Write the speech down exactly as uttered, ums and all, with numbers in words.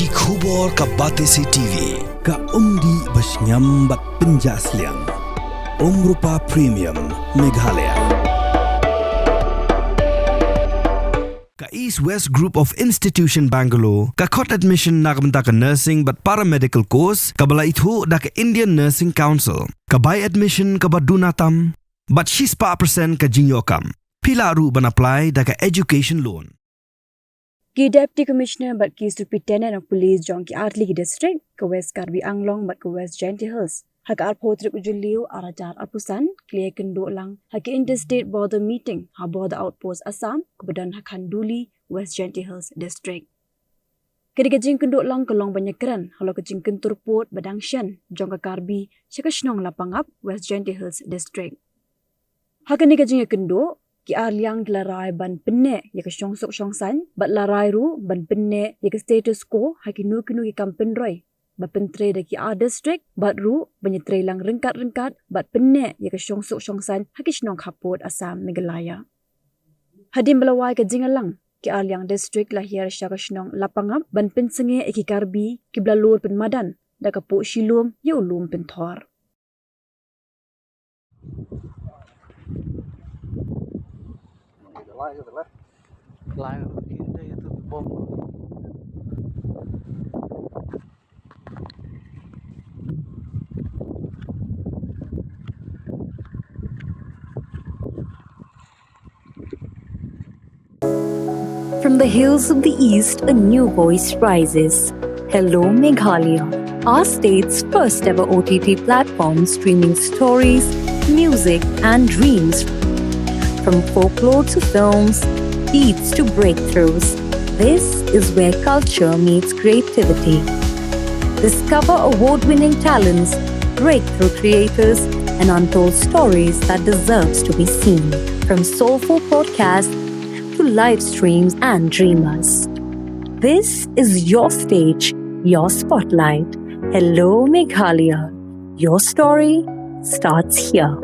Ki khubor ka Batesi T V. Ka umdih ba shngiam bad pynjah sliang. Umrupa Premium, Meghalaya. Ka East West Group of Institution Bangalore ka khot admission na ka bynta ka nursing bad paramedical course kaba la ithuh da ka Indian Nursing Council. Ka bai admission kaba duna tam bad shispah percent ka jingïoh kam. Phi lah ruh ban apply da ka education loan. Ki Deputy Commissioner bad ki Superintendent of Police jong ki artylli ki district, ka West Karbi Anglong bad ka West Jaintia Hills, ha ka arphew tarik u Jylliew arhajar arphew san, ki la ïakynduh lang ha ki Interstate Border Meeting ha Border Outpost Assam kaba don ha Khanduli, West Jaintia Hills District. Kane ka jingïakynduh lang ka long ban ïakren halor ka jingkyntur pud ba dang shen jong ka Karbi sha ka shnong Lapangap, West Jaintia Hills District. Ha kane ka jingïakynduh, ki arliang ki la rai ban pynneh ïa ka shongsuk shongsaiñ bad la rai ruh ban pynneh ïa ka status quo ha kino kino ki kam pynroi ba pyntrei da ki ar district bad ruh ban ïatrei lang ryngkat ryngkat bad pynneh ïa ka shongsuk shongsaiñ ha ki shnong khappud Assam, Meghalaya. Hadien ba la wai ka jingïalang, ki arliang district la hiar sha ka shnong Lapangap ban pynsangeh ïa ki Karbi kiba la lur pynmadan da ka Puh Shilum ïa u Lum Pynthor. From the hills of the East, a new voice rises. Hello, Meghalaya, our state's first ever O T T platform streaming stories, music, and dreams. From folklore to films, beats to breakthroughs, this is where culture meets creativity. Discover award winning talents, breakthrough creators, and untold stories that deserves to be seen. From soulful podcasts to live streams and dreamers. This is your stage, your spotlight. Hello, Meghalaya. Your story starts here.